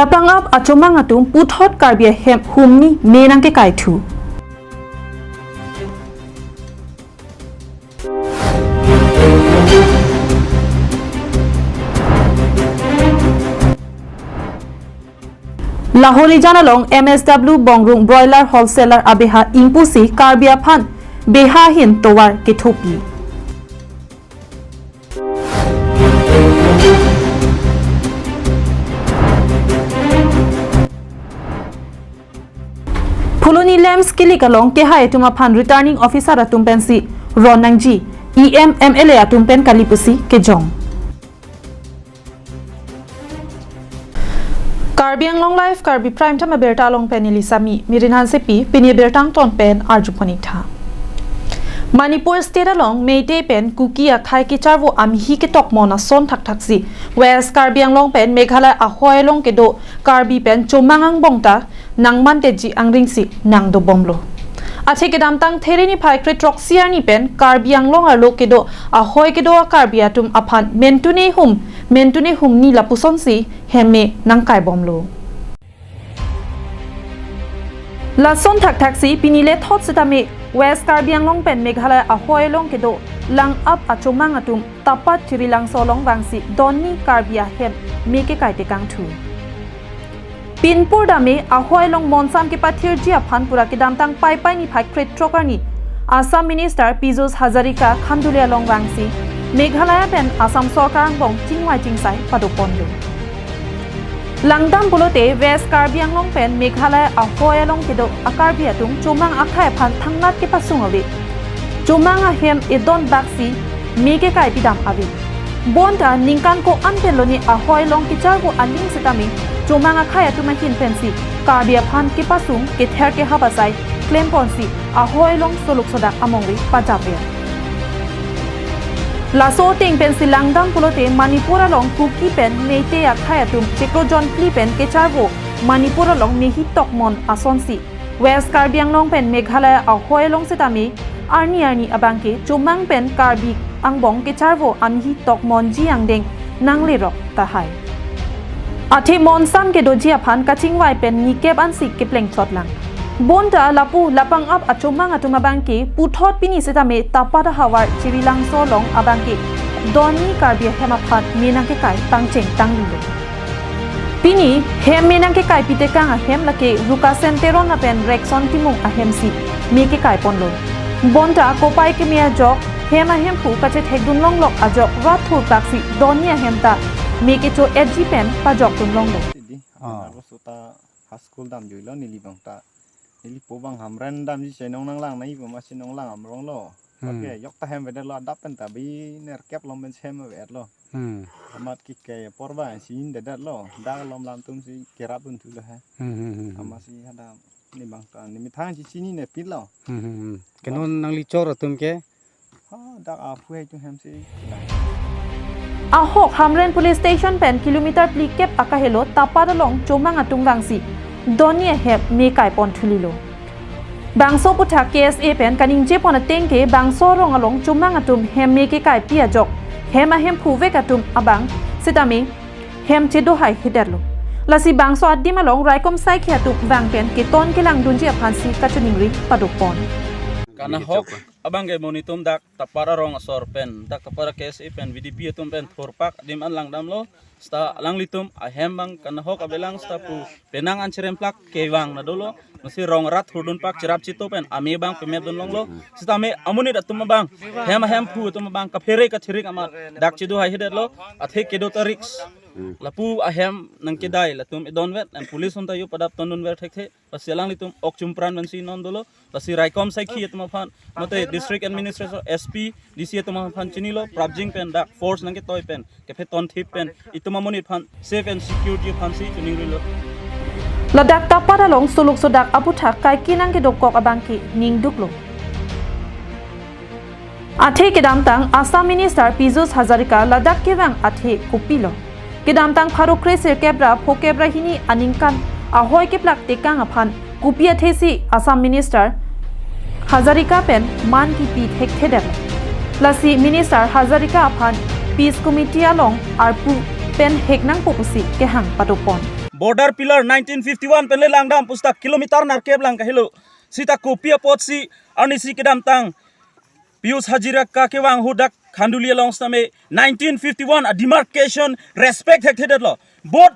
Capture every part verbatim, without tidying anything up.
Lapangap achomang atum puthot Karbi ahem humni me nangkekaithu. Lahorijan along M S W Bongrung Broiler Wholesaler abeha ingpusi Karbi aphan beha ahin tovar kethopi. Phuloni LAMPS kilik along kehai atum aphan returning officer atum pensi ron nangji, E M, M L A atum pen kali pusi kejong. Karbi Anglong Live, Karbi Prime Time abirta along pen neli Sami Mirin Hansepi, pini birta angton pen arjupon-ik tha. Manipur State along Meitei pen Kuki akhei kecharvo amihi ketokmon ason thakthaksi West Karbi Anglong pen Meghalaya ahoi along kedo Karbi pen chomang angbong ta nangmanteji angrengsi nangdobomlo. Athe kedamtang There niphai kre-throksi arni pen Karbi Anglong arlo kedo ahoi kedo a-Karbi atum aphan mentune hum, mentune humni lapusonsi hem me nangkaibomlo. Lason thakthaksi pini lethot sitame West Karbi Anglong pen Meghalaya ahoi along kedo langap achomang atum Tapat Chiri Langso along vangsi donni Karbi ahem me kekai tekangthu. Pinpur dame ahoi along monsam kepathirji aphan pura kedamtang Paipai niphai kre-throk arni Assam Minister Pijush Hazarika Khanduli along vangsi Meghalaya pen Assam sorkar angbong chingvai chingsai padoponlo. Langdam pulote West Karbi Anglong pen Meghalaya ahoi along kedo a-Karbi atum chomang akhei aphan thangnat kepasung ave. Chomang ahem edon baksi me kekai pidam ave. Bonta ningkan ko-an pen lone ahoi along kecharvo aling sitame chomang akhei atum ahin pensi Karbi aphan kepasung kether kehap asai klemponsi ahoi along soluk sodak amongve pajapver. Laso ateng pensi langdam pulote Manipur along Kuki pen Meitei akhei atum chiklo jon phli pen kecharvo Manipur along mehi tokmon asonsi West Karbi Anglong pen Meghalaya ahoi along sitame arni arni abangke chomang pen Karbi angbong kecharvo amihi tokmonji angdeng nanglerok tahai. Athe monsam kedoji aphan kachingvai pen nikep ansi keplengchotlang. Bonta lapu lapangap achomang atum abangke puthot pini sitame Tapat ahavar Chiri Langso along abangke donni Karbi ahem aphan me nangkekai pangcheng tanglilo. Pini hem me nangkekai pitekang ahem lake Rukasen Teron lapen Rekson Timung ahemsi me kekaiponlo. Bonta kopai keme ajok hem ahemphu kachethekdun longlok ajok rat thurpaksi donni ahem ta me kecho-etji pen pajokdun longlo. Sidi, ah, arloso ta high school damjuilo neli abang ta. Neli po abang Hamren damji chenong nanglang nai pu masi nonglang amronglo. Hmm. Pake yok ta hem vedetlo adap pen ta bi nerkep lom pen hem vedetlo. Hmm. Amat kike apor abang si indedetlo. Dak lom lam atumsi kerap dunthulo he. Hmm, hmm, hmm, hmm. Amatsi hadak ne abang ta ne methang si chinine pitlo. Hmm, hmm, hmm. Ke non nangli chor atum ke? Ha, dak aphu hai atum hemsi. Ahok Hamren Police Station pen kilometer phlikep akahelo Tapat along chomang atum vangsi donni ahem me kaipon thulilo. Bangso aputhak K S A pen kaningjepon ateng ke bangso arong along chomang atum hem me kekaipi ajok hem ahemphu vek atum abang sitame hem chedohai hidetlo. Lasi bangso adim along raikom saikhi atum vang pen keton kelangdunji aphansi kachiningri padopon. Kanahok abang ke monit atum dak Tapat arong asor pen dak Tapat K S A pen V D P atum pen thurpak adim an langdamlo. Seta alanglitum ahem abang kanahok avelang seta pu penang an cheremplak kevang na dolo. Masi rong rat hurdunpak cherap chito pen ame abang pemepdun longlo. Seta me amonit atum abang hem ahemphu atum abang kaphere kachirik amat dak chedohai hidetlo. Athe kedo ta risk. Lapu ahem nangkedai latum edonvet and police unta yo padap tondunver thekthe. Lasi alanglitum ok chumpran mansi non dolo. Lasi raikom saikhi atum aphan mate district administrator, S P, D C atum aphan chinilo prapjin pen dak force nangketoi pen kepheton thip pen itum amonit aphan safe and security aphansi chiningrilo. Ladak Tapat along soluk sodak aputhak kaike nangkedokok abang ke ningduklo. Athe kedamtang Assam Minister Pijush Hazarika ladak kevang athe kopilo? Kedamtang pharo kre sirkep ra phokep ra hini aningkan ahoi keplak tekang aphan kopi athesi Assam Minister Hazarika pen man kipi thekthedet? Lasi Minister Hazarika aphan Peace Committee along arpu pen hek nangpo pusi kehang padopon. border pillar nineteen fifty-one pen le langdam pusita kilometer nerkep lang kahelo. Sita kopi apotsi arnisi kedamtang Pius Hazarika kevang ahut dak Khanduli along sitame nineteen fifty-one a demarcation respect thekthedetlo. Both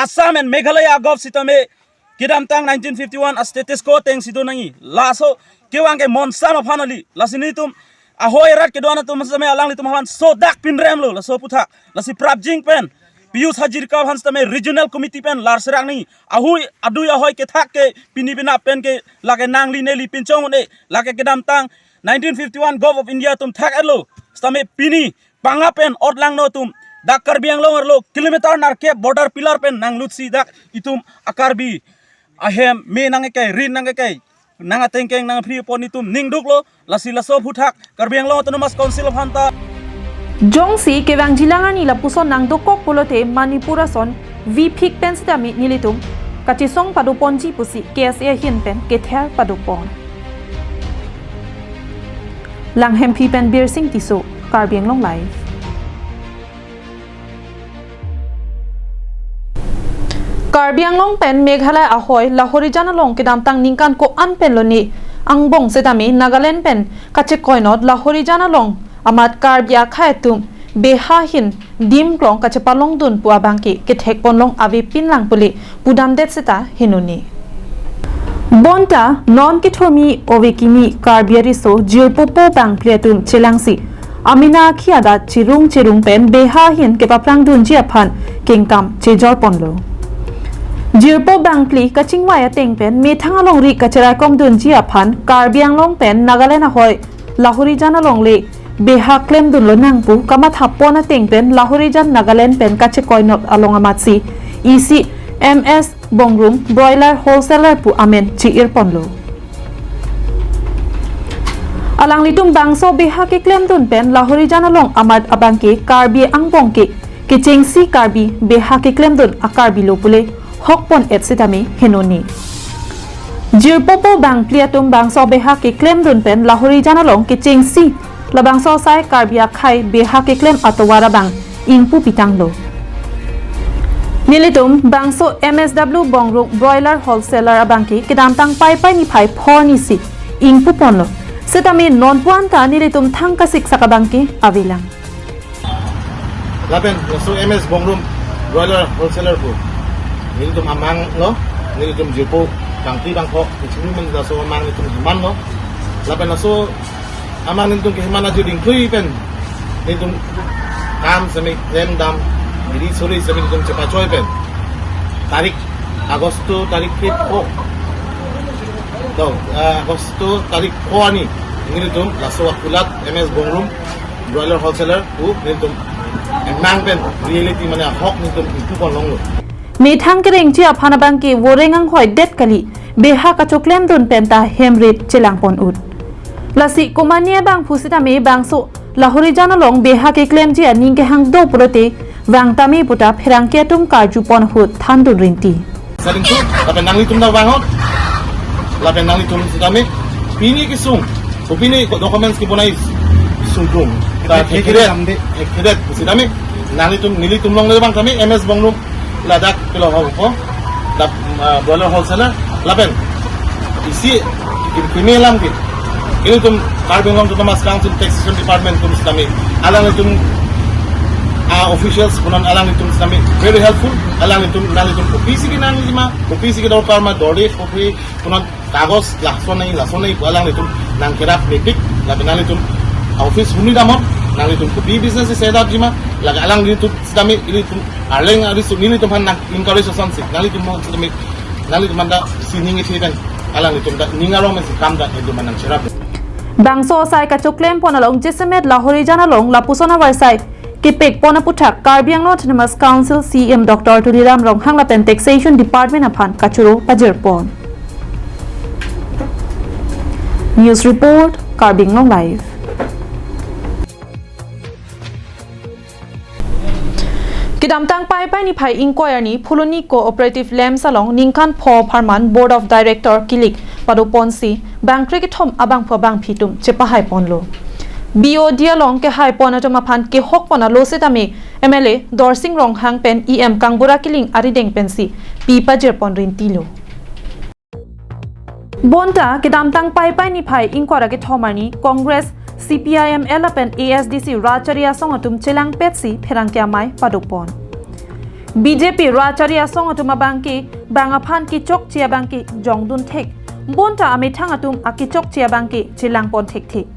Assam and Meghalaya agov sitame kedamtang nineteen fifty-one a status quo atengsi do nangji. Laso kevang ke monsam aphan kali. Lasi nelitum ahoi arat kedo-an atum sitame alanglitum aphan sodak pinremlo laso aputhak. Lasi prapjin pen Pius Hazarika aphan sitame regional committee pen lar serak nangji. Ahui adui ahoi kethak ke pini penap pen ke lake nangli neli pinchong un-e, lake kedamtang nineteen fifty-one Govt of India atum thak-etlo. Sitame pini panga pen otlangno atum dak Karbi Anglong arlo kilometer nerkep border pillar pen nanglutsi dak itum a-Karbi ahem me nangkekai, rit nangkekai, nang atengkeng nangphri apot nelitum ningduklo. Lasi laso aputhak Karbi Anglong Autonomous Council aphanta. Jongsi kevangjilang arni lapuson nangdokok pulote Manipur ason viphik pen sitame nelitum kachesong padoponji pusi K S A ahin pen kether padopon. Langhemphi pen Birsing Tisso, Karbi Anglong Live. Karbi Anglong pen Meghalaya ahoi Lahorijan along kedamtang ningkan ko-an pen lone angbong sitame Nagaland pen kachekoinot Lahorijan along amat Karbi akhei atum beha ahin dim klong kachepalongdun pu abangke kethekponlong avepinlang pule pudamdet seta henone. Bonta non kethurmi ove kimi Karbi ariso jirpopo bangphli atum chelangsi amena akhi adat chirung chirung pen beha ahin kepaplangdunji aphan kengkam chejorponlo. Jirpo bangphli kachingvai ateng pen methang alongri kacheraikomdunji aphan Karbi Anglong pen Nagaland ahoi Lahorijan along le beha klemdunlonang pu kamathapon ateng pen Lahorijan Nagaland pen kachekoinot along amatsi isi M S Bongrum broiler wholesaler pu amen chi-irponlo. Alanglitum bangso beha keklemdun pen Lahorijan along amat abangke Karbi angbong ke kechengsi Karbi beha keklemdun a-Karbi lo pule hokpon-et sitame henone. Jirpopo bangphli atum bangso beha keklemdun pen Lahorijan along kechengsi labangso asai Karbi akhei beha keklem atovar abang ingpu pitanglo. Nelitum bangso M S W Bongrum broiler wholesaler abangke kedamtang Paipai niphai pho arnisi ingpuponlo. Sitame nonpu anta nelitum thang kasiksak abangke avelang. Lapen laso M S Bongrum broiler wholesaler pu nelitum amanglo, nelitum jirpo bangphli bangpho, nelitum laso amang nelitum hemanlo. Lapen laso amang nelitum keheman ajo dingthui pen nelitum kam semi klem dam, biri suri semi nelitum chepachoi pen tarik Agosto tarik ke pho, do, ah, Agosto tarik pho arni nelitum laso akulat M S Bongrum broiler wholesaler pu nelitum emang pen reality mane ahok nelitum ingpuponlonglo. Methang kerengji aphan abangke voreng anghoi det kali, beha kachoklemdun pen ta hemrit chelangpon-ut. Lasi komane abangphu sitame bangso Lahorijan along beha keklemji aning kehang do pulote vangtame puta pherangke atum karjupon ahut thandun rinti. Saling tu, lapen nanglitum ta vangot, lapen nanglitum sitame pini kesung, ko pini ko documents kebonai sungkung. Ta Hek-, hek-, hekhidet, hekhidet, hekhidet sitame nanglitum nelitum along le vangtame M S Bongrum ladak pilo ho ko, dak, ah, broiler wholesaler, lapen isi kim-, kimi alam ke. Ilitum Karbi Anglong Autonomous Council Taxation Department atum sitame, alanglitum, ah, officials punon alanglitum sitame very helpful, alanglitum, alanglitum kopisi kenangjima, kopisi kedorkar ma dorde kopi punon kagos lason nai, lason nai pu alanglitum nangkerap mepik, lapen nanglitum office huni damon, nanglitum kopi business set up jima, laga alanglitum sitame ilitum arleng ariso nelitum aphan nang encourage asonsi, nanglitum mo sitame, nanglitum aphan ta sining isi pen, alanglitum ta ning arong pensi kam ta nelitum aphan nangcherap. Bangso asai kachoklempon along jasemet Lahorijan along lapuson avarsai kepekpon aputhak Karbi Anglong Autonomous Council C E M Doctor Tuliram Ronghang lapen Taxation Department aphan kachoro pajirpon. News report, Karbi Anglong Live. Kedamtang Paipai niphai ingkoi arni Phuloni Cooperative Lamps along ningkan pho apharman Board of Director kilik padoponsi bangkre kethom abangphu abangphi atum chepahaiponlo. B O D along kehaipon atum aphan kehokpon alo setame M L A Dorsing Ronghang pen E M Kangbura Killing arideng pensi pi pajirpon rintilo. Bonta kedamtang Paipai niphai ingkoi ra kethom arni Congress, C P I M L lapen A S D C rachari asong atum chelangpetsi pherangke amei padopon. B J P rachari asong atum abangke bang aphan kechokche abangke jongdun thek. Bonta amethang atum akechokche abangke chelangpon thekthe.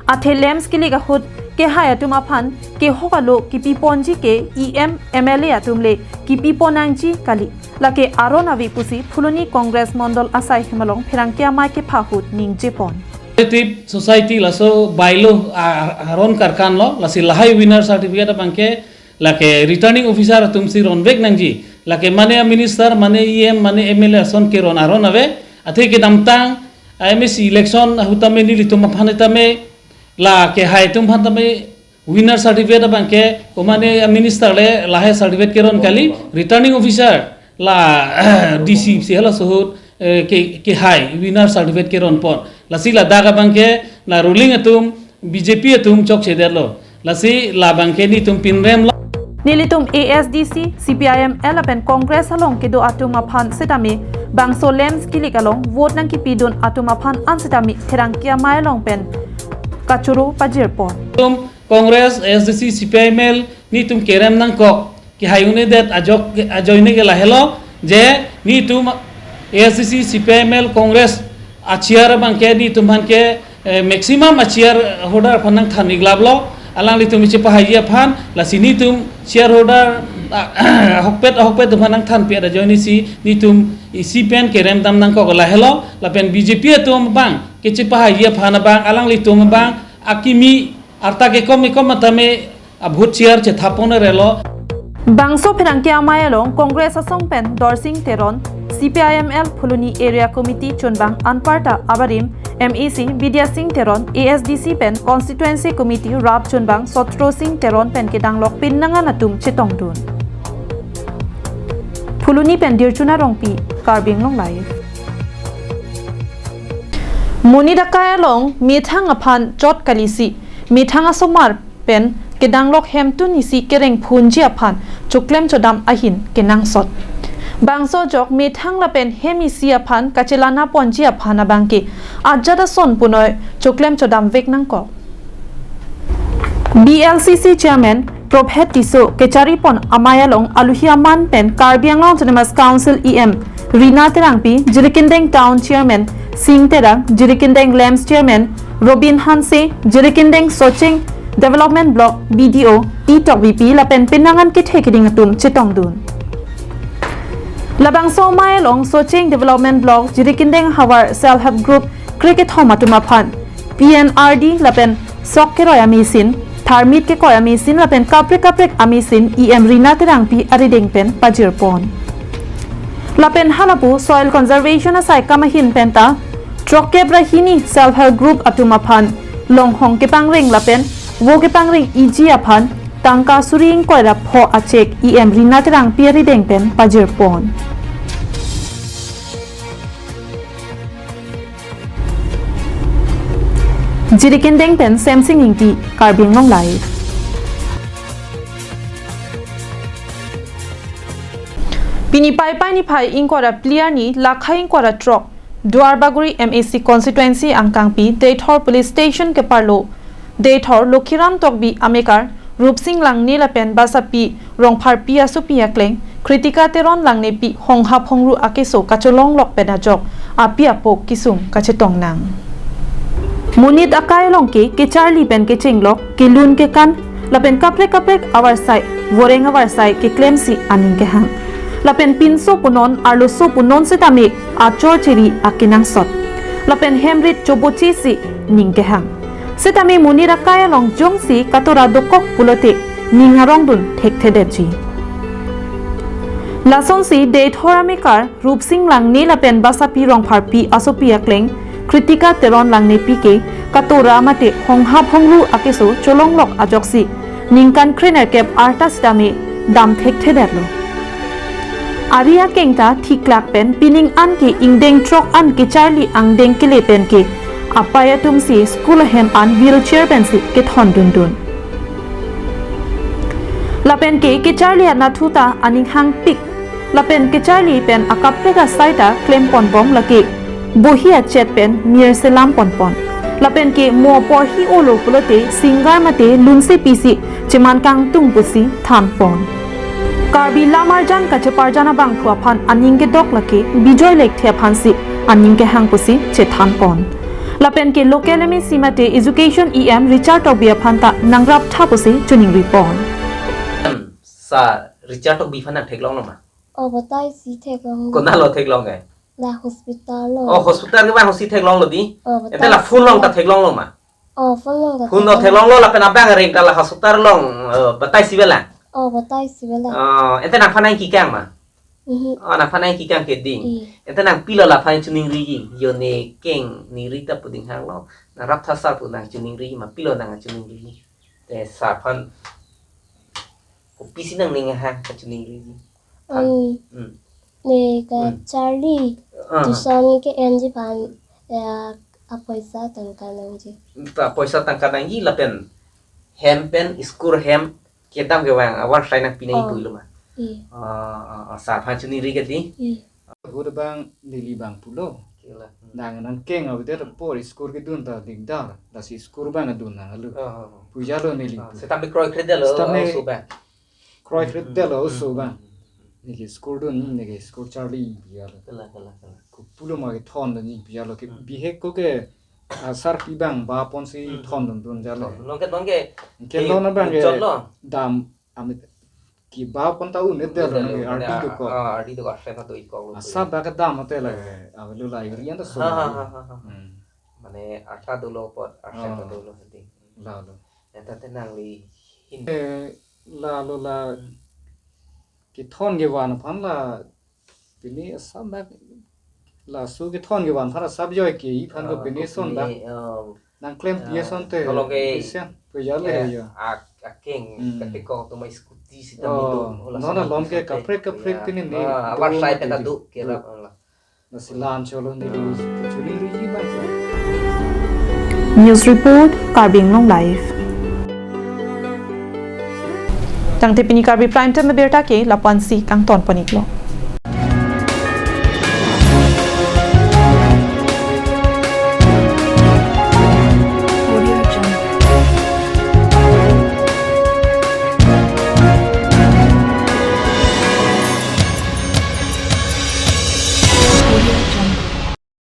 Athe lamps kilik ahut kehai atum aphan kehok alo kipiponji ke E M, M L A atum le kipiponangji kali. Lake aron ave pusi Phuloni Congress Mondol asai hem along pherangke amei kepha ahut ningjepon. Cooperative society laso bylaw a-, aron karkan lo, lasi lahai winner certificate abangke lake returning officer atumsi ronvek nangji. Lake mane a minister, mane E M, mane M L A ason keron aron ave. Athe kedamtang a M A C election ahut tame nelitum aphan tame, la kehai atum aphan tame winner certificate abangke, komane a minister le lahai certificate keron kali, returning officer la D C si halaso ahut, eh, ke, kehai winner certificate keronpon. Lasi ladak abangke la ruling atum, B J P atum chokchedetlo. Lasi labangke netum pinrem lo. Nelitum A S D C, C P I M L lapen Congress along kedo atum aphan setame bangso lamps kilik along vote nangkipidun atum aphan an setame pherangke amei along pen kachoro pajirpon. Netum Congress, A S D C, C P I M L, netum kerem nangkok. Kehai un-edet ajok, ajoine ke lahelo, je netum A S D C, C P I M L, Congress achair abangke netum aphan ke, eh, maximum achair holder aphan nangthan iglap lo, alanglitum chepahaiji aphan, lasi netum chair holder, ah, ahokpet, ahokpet atum aphan nangthanpi ajoinesi, netum isi pen kerem dam nangkok lahelo, lapen B J P atum abang, kechepahaiji aphan abang, alanglitum abang, akimi arta kekom kekom atame a vote chair chethapon relo. Bangso pherangke amei along Congress asong pen Dorsing Teron, C P I M L Phuloni Area Committee chunbang anparta abarim M A C Bidya Sing Teron, A S D C pen Constituency Committee rap chunbang Sotro Sing Teron pen kedanglok pinnangan atum chetongdun. Phuloni pen Dirchuna Rongpi, Karbi Anglong Live. Monit akai along methang aphan chot kalisi, methang asomar pen kedanglok hemtun isi kerengphunji aphan choklem chodam ahin kenangsot. Bangso ajok methang lapen hem isi aphan kachelanaponji aphan abangke ajat ason punoi choklem chodam vek nangkok. B L C C Chairman Prophet Tisso kecharipon amei along aluhi aman pen Karbi Anglong Autonomous Council E M Rina Terangpi, Jirikindeng Town Chairman Sing Terang, Jirikindeng Lamps Chairman Robin Hanse, Jirikindeng Socheng Development Block B D O T Tokbipi lapen pinnangan kethe keding atum chetongdun. Labangso amei along Socheng Development Block, Jirikindeng Havar Self Help Group krekethom atum aphan P N R D lapen sok keroi a-machine, tharmit kekoi a-machine lapen kaprek kaprek a-machine E M Rina Terangpi arideng pen pajirpon. Lapen halapu soil conservation asai kam ahin penta throkkep ra hini Self Help Group atum aphan longhong kepangreng lapen vo kepangreng iji aphan tangka suri ingkoi ra pho a-cheque E M Rina Terangpi arideng pen pajirpon. Jirikindeng pen Semsing Ingti, Karbi Anglong Live. Pini Paipai niphai ingkoi ra phli arni lakhai ingkoi ra throk Duarbagori M A C constituency angkangpi Deithor Police Station keparlo Deithor Lokhiram Tokbi amekar Rupsing Langne lapen basapi Rongpharpi asopi akleng Kritika Teron Langnepi hongha phongru akeso kacholonglok pen ajok api apok kisung kachetong nang. Monit akai along ke kecharli pen kechenglok, kelun kekan lapen kaprek kaprek avarsai, voreng avarsai keklemsi aning kehang. Lapen pinso punon, arloso punon setame achor cheri akenangsot. Lapen hemrit chobochesi ning kehang. Setame monit akai along jongsi katora dokok pulote ning arongdun thekthedetji. Lasonsi Deithor amekar Rupsing Langne lapen basapi Rongpharpi asopi akleng Kritika Teron Langnepi ke katora mate hongha phongru akeso cholonglok ajoksi ningkan krenerkep arta setame dam thekthedetlo. Ari akeng ta thiklak pen pining an ke ingdeng throk an kecharli angdeng kele pen ke apai atumsi school ahem an wheelchair pensi kethondundun. Lapen ke kecharli anatthu ta aning hangpik. Lapen kecharli pen akaprek asai ta klem ponbom lake bohi achet pen mir selam ponpon. Lapen ke mo porhi olo pulote singer mate lunse pisi cheman kangtung pusi thanpon. Karbi Lamarjan kacheparjan abangphu aphan aning kedok lake Bijoy Lekthe aphansi aning kehang pusi chethanpon. Lapen ke local M A C mate Education E M Richard Tokbi aphan ta nangraptha pusi choningripon. Sir Richard Tokbi aphan nang theklonglo ma? Oh, batai si theklong. Konatlo theklong ke? La hospital lo. Oh, hospital kevang ahut si theklonglo di? Oh, ente batai la phone along ta si theklonglo ma? Oh, phone along ta phone along theklong. Theklonglo lapen abang ring ta la hospital along, eh, batai si bela? Oh, batai si bela. Oh, ente nangphan nangkikang ma? Mhm. Oh, nangphan nangkikang ke ding. Iya. Ente nang pilo laphan choningriji, yo ne keng ningri ta pu ding hanglo. Nangraptha sir pu nang choningriji ma, pilo nang choningriji? Te sir aphan kopisi nangning hang kachoningriji? An, hmm, ne ka, hmm, charli, ah, tuition ke-enji aphan, ya, apoisa tangka nangji. Ta poisa tangka nangji lapen hem pen school hem kedam kevang avar sai nangpi nangji, oh, pulo ma? Iya. Ah, ah, ah, sir aphan choningri ke di? Iya. Ahut abang neli abang pulo. Kila. Hmm. Nang nangkeng avedet apor school kedun ta dingdar. Lasi school abang adun nanglo. Oh, oh, oh. Pujalo neli. Ah, pu. Setame kroikredetlo, setame oso abang. Kroikredetlo, hmm, oso abang. Hmm, hmm, hmm. Neli school dun, neli school charli pujalo. Kila, kila, kila. Kopulo ma kethondun ni pujalo ke, hmm, bihek ko ke, ah, sir pi abang ba ponsi, hmm, hmm, thondun dun jalo. Nonke, nonke. Ke, eh, non abang ke chotlo. Dam amit keba pon ta un-edetlo, un-edetlo, nonke, mane ardi, ah, dokok. Ah, ardi dokok, asai ta do-ikkoklo. Asap dak kedam ate lake, ah, avelo la irian ta so. Ha, ha, ha, ha, ha. Hmm. Mane arta dolo apot, asai ta, oh, dolo hadi. Lalo. Eta te nangli hin. Eh, lalo la kethon kevan aphan la pini asap dak laso kethon kevan aphan asap joi ke-i aphan ko, ah, pini ko son dak. Pini, oh, nangklempi, ah, asonte. Nolong ke, isian, pujale, eh, ya. Ak-, akeng, hmm, katekok atum scooty sita, oh, midung, oh, non lason alom ke asonte kaprek kaprek, ya, pini ne, ah, avar do sai mati pen di, adu kerap, hmm, ala. Nasi lan cholo ne di, ah, choningriji abang. News report, Karbi Anglong Live. Tangte pini Karbi Prime Time abirta ke lapu-ansi kangton pon-iklo.